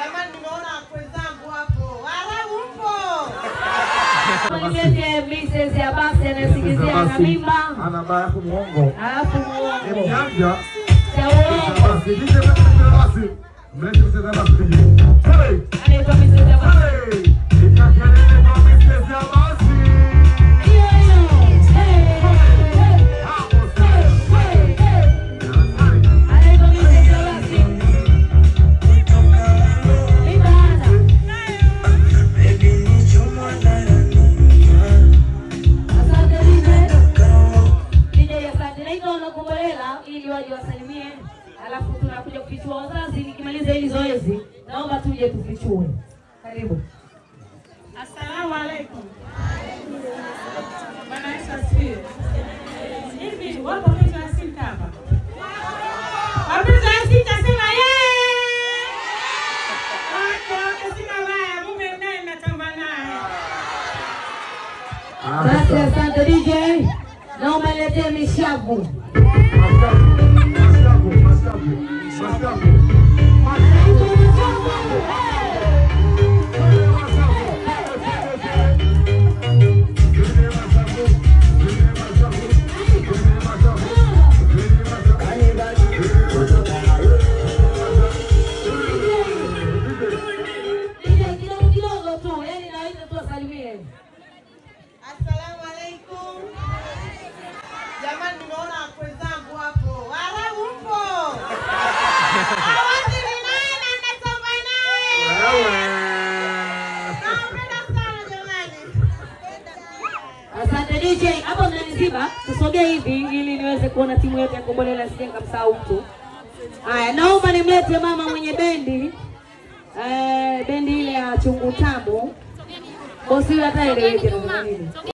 Jamani, nimeona wenzangu hapo. Waarabu mpo? Mlete Mrs. Abasi anayesikizia na mimba. Ana baya kumuongo. Alafu muongo. Mjanja. Cha uongo. Basi DJ Abasi. Mlete Mrs. Abasi. Anaitwa Mrs. Abasi. Ikakelele kwa Mrs. Abasi. Hiyo hiyo. Anaitwa Mrs. Abasi. Mimba hana. Asante DJ. DJ asante. Naitwa Wanakombolela ili waje wasalimie. Alafu tunakuja kufichua wazazi. Nikimaliza hili zoezi, naomba tuje tufichue. Karibu. Asalamu alaikum. Bwana Yesu asifiwe. Hivi wapo wapenzi wa sita hapa? Wapenzi wa sita sema yee! Okay, sina baya, mume naye natamba naye. Asante, asante DJ. Naomba niletee mishavu. Mashavu. DJ kidogo kidogo tu, yani nawaita tu wasalimie. Asalamu alaikum. Jamani, nimeona wenzangu hapo. Waarabu mpo? Awasi ni naye na natamba naye. Nawapenda sana jamani. Asante DJ. Hapo mnaniziba, tusogee hivi ili niweze kuona timu yote ya Kombolela, sije nikamsahau mtu. Haya, naomba nimlete mama mwenye bendi. Bendi ile ya chungu tamu. Bosi huyu hata eleweke na nini.